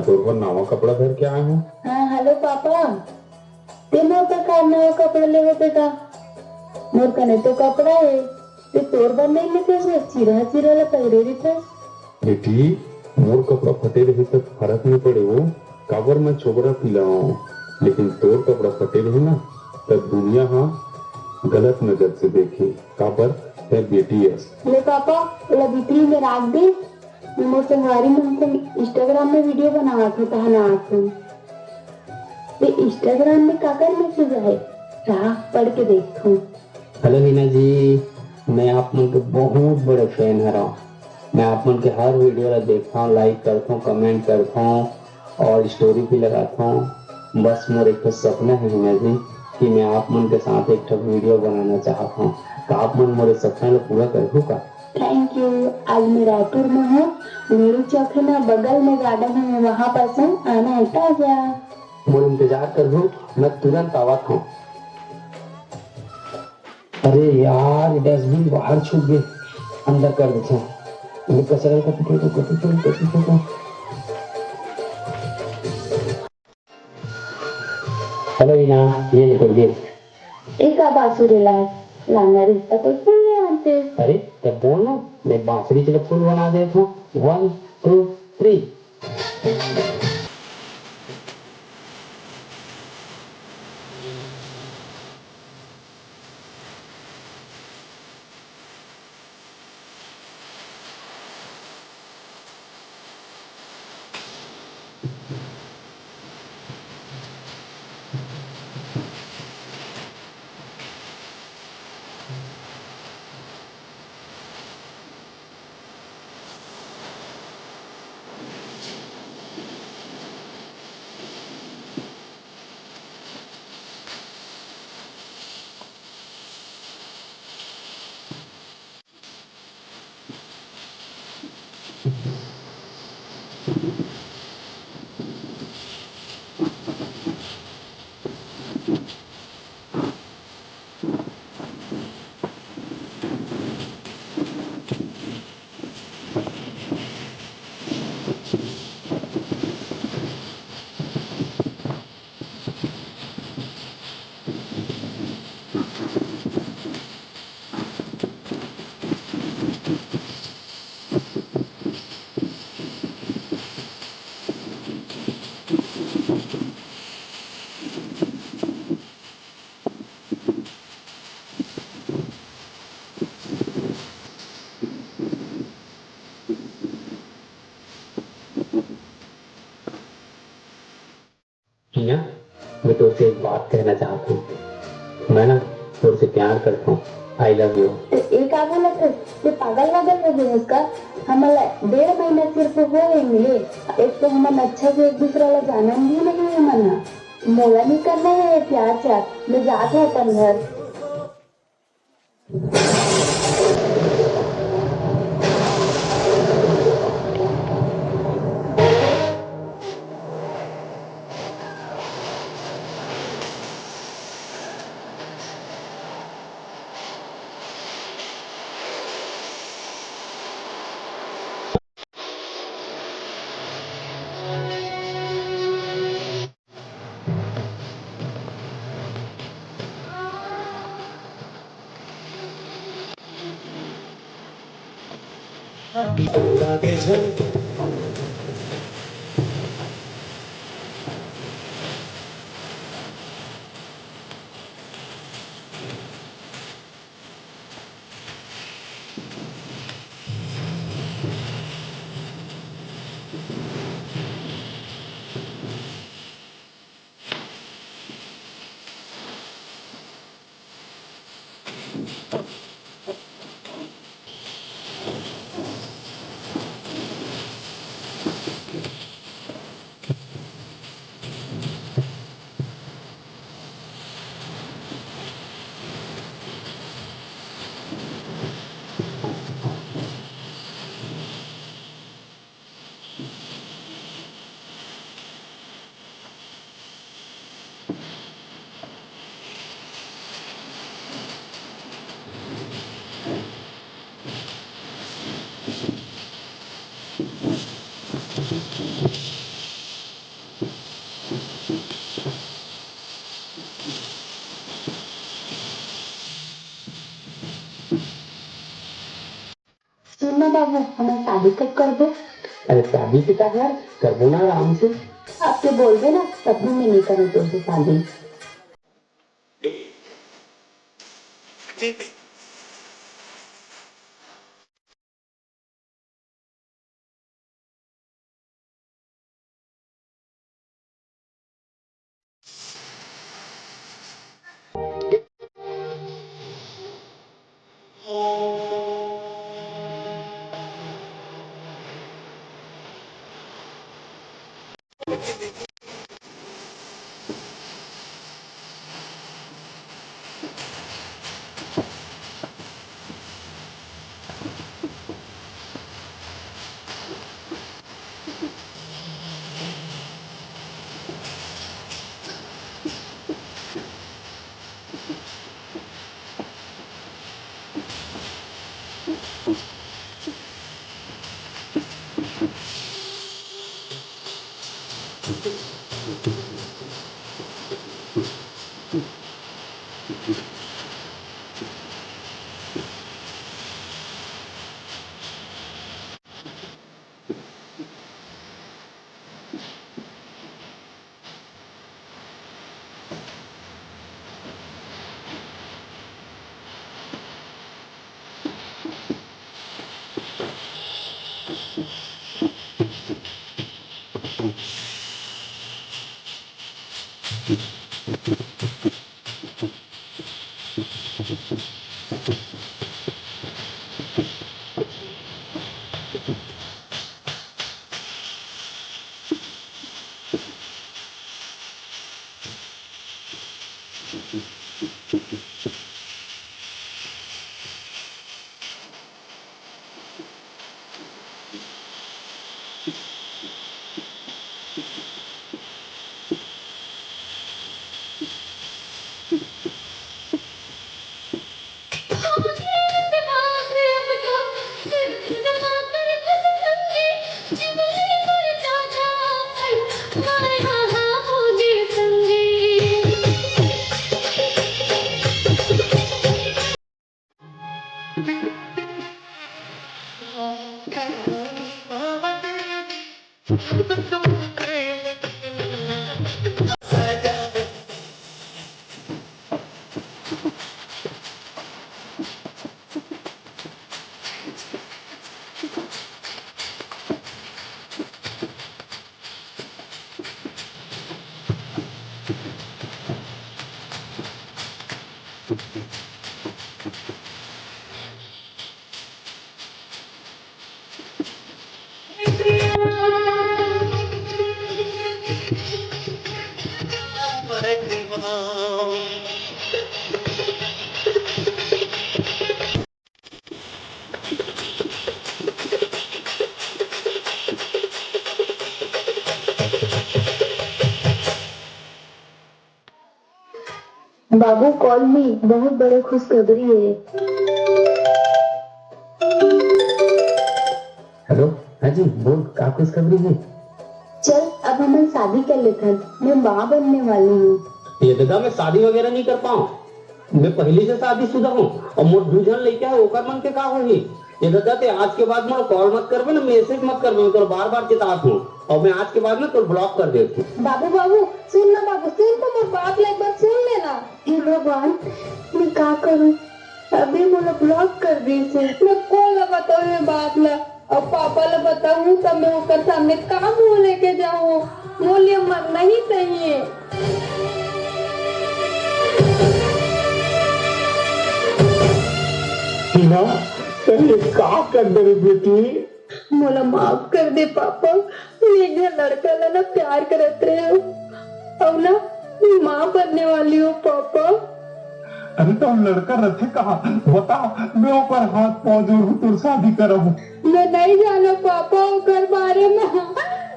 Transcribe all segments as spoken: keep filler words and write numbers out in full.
तोर बर नवा कपड़ा धर के आए हंव। हाँ, हेलो पापा, ते मोर बर का नवा कपड़ा लेबे बेटा? मोर कने तो कपड़ा हे, ते तोर बर नइ लेते, सिर्फ चिरहा चिरहा ला पहिरे रहिथस। बेटी, मोर कपड़ा फटे रही त फरक नइ पड़े वो, काबर मैं छोबरा पिला हंव, लेकिन तोर कपड़ा फटे रही ना, त दुनिया हा गलत नजर से देखे, काबर तैं बेटी अस। ले पापा, ओला भीतरी में राख दे, मैं मोर संगवारी मन संग Instagram में video बनावत हंव, तहां ना आथन। ये Instagram में काकर message आए? राख, पढ़ के देखथंव। हेलो हीना जी, मैं आप मन के बहुत बड़े fan हरंव। मैं आप मन के हर video ला देखथंव, like करथंव, comment करथंव और story भी लगाथंव। बस मोर एक ठो सपना हे हीना जी कि मैं आप मन के साथ एक ठो video बनाना चाहत हंव। का आप मन मोर सपना ला पूरा करहू का? Thank you। आज मैं रायपुर में हंव, नेहरू चौक हे ना, बगल में garden हे, मैं वहां पास हंव, आना हे त आ जा। मोर इंतजार करहू, मैं तुरंत आवत हंव। अरे यार, ये dustbin बाहर छूट गे, अंदर कर देथंव। ये कचरा कति फेंको, कति फेंको, कति फेंको। हेलो हीना, ये देखो, ये। ए का बांसुरी ला, लांगा रिश्ता तो सुन ले आते। अरे, तब बोल ना, मैं बांसुरी चले फूल बना देथंव। One, two, three। हीना, मैं तोर से एक बात कहना चाहत हंव। मैं ना तोर से प्यार करत हंव। I love you। ए, ए का बोलत हस? ते पागल वागल हो गे हस का? हमन ला डेढ़ महीना सिर्फ होए हे मिले। एक तो हमन अच्छा से एक दूसरा ला जानन भी नहीं हमन हा। मोला नहीं करना हे ये प्यार व्यार। मैं जात हंव अपन घर। हमर शादी कब करबो? अरे शादी के का यार, करबो ना आराम से। अब तो बोलबे ना, तब भी मैं नहीं करूँ तोसे शादी। बाबू, call me, बहुत बड़े खुशखबरी हे। हेलो, हाँ जी, बोल, का खुशखबरी हे? चल, अब हमन शादी कर लेथन, मैं माँ बनने वाली हूँ। ये दादा, मैं शादी वगैरह नहीं कर पाऊँ। मैं पहिली से शादीशुदा हूँ अउ मोर दू झन लइका हे, ओकर मन के का होही? ये दादा, ते आज के बाद मोला call मत करबे ना, message मत करबे, मैं तोला बार-बार चेतात हूँ अउ मैं आज के बाद ना तोला block कर देत हूँ। बाबू, बाबू, सुन ना बाबू, सुन तो मोर बात ला, एक बार सुन ले ना। हे भगवान, मैं का करूँ? अभी मोला block कर दिस हे। मैं कोन ला बताऊँ ये बात ला? अब पापा ला बताऊँ त मैं ओकर सामने का मुँह लेके जाऊँ? मोर लिए मरना ही सही हे। टीना, तैं ये का कर डरे बेटी? मोला माफ कर दे पापा, मैं एक झन लड़का ला ना प्यार करत रहेंव, अउ ना मैं माँ बनने वाली हूँ पापा। अरे त लड़का रथे कहाँ? बता, मैं ओकर हाथ पाँव जोड़हूँ, तोर शादी करहूँ। मैं नहीं जानव पापा ओकर बारे में।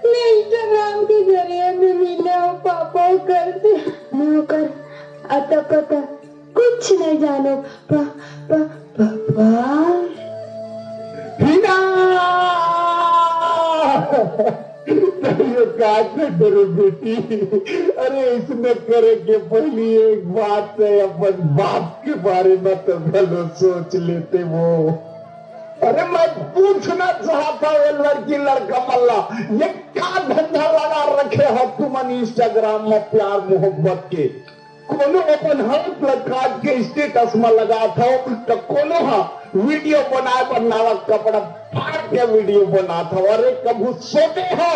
मैं Instagram के जरिए में मिले हूँ पापा ओकर से। मैं ओकर अता पता कुछ नहीं जानव। पा, पा, पापा। हीना! तैं ये का कर डरे बेटी? अरे, इसने करे के पहिली एक बात से अपन बाप के बारे में तो घलो सोच लेते वो। अरे, मैं पूछना चाहत हंव ये लड़की लड़का मन ला, ये का धंधा लगा रखे हो तुमन Instagram में प्यार मोहब्बत के? कोनो अपन हाथ ला काट के status में लगात हो, तो कोनो हा video बनाए बर नावा कपड़ा फाड़ के video बनात हो। अरे, कभू सोचे हो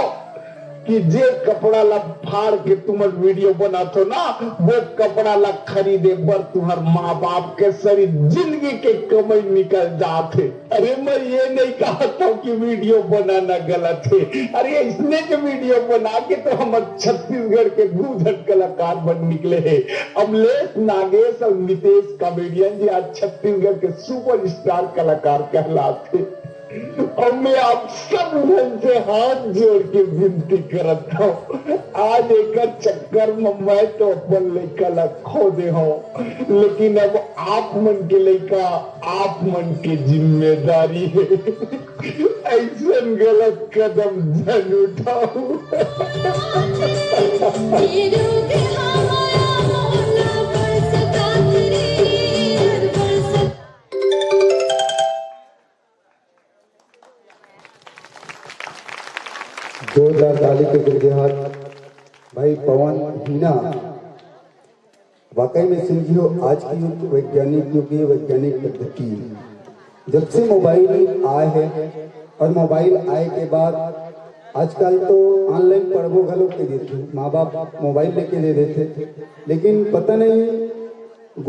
कि जे कपड़ा ला फाड़ के तुमन video बनात हो ना, वो कपड़ा ला खरीदे बर तुहर माँ बाप के सारी जिंदगी के कमाई निकल जात हे। अरे, मैं ये नहीं कहत हंव कि video बनाना गलत हे। अरे, इसने के video बना के तो हमर छत्तीसगढ़ के दू झन कलाकार बन निकले हे, अमलेश नागेश और नितेश comedian जी आज छत्तीसगढ़ के superstar कलाकार कहलात हे। अउ मैं आप सब झन से हाथ जोड़ के विनती करत हंव, आज एकर चक्कर में मैं तो अपन लइका ला खो दे हंव, लेकिन अब आप मन के लइका, आप मन के जिम्मेदारी हे। अइसन गलत कदम झन उठाहू। जोरदार ताली के गड़गड़ाहट भाई पवन हीना। वाकई में समझियो, आज की युग वैज्ञानिक युग हे, वैज्ञानिक पद्धति। जब से मोबाइल आए हे और मोबाइल आए के बाद आजकल तो online पढ़बो घलो के देथे, माँ बाप मोबाइल लेके दे देथे, लेकिन पता नहीं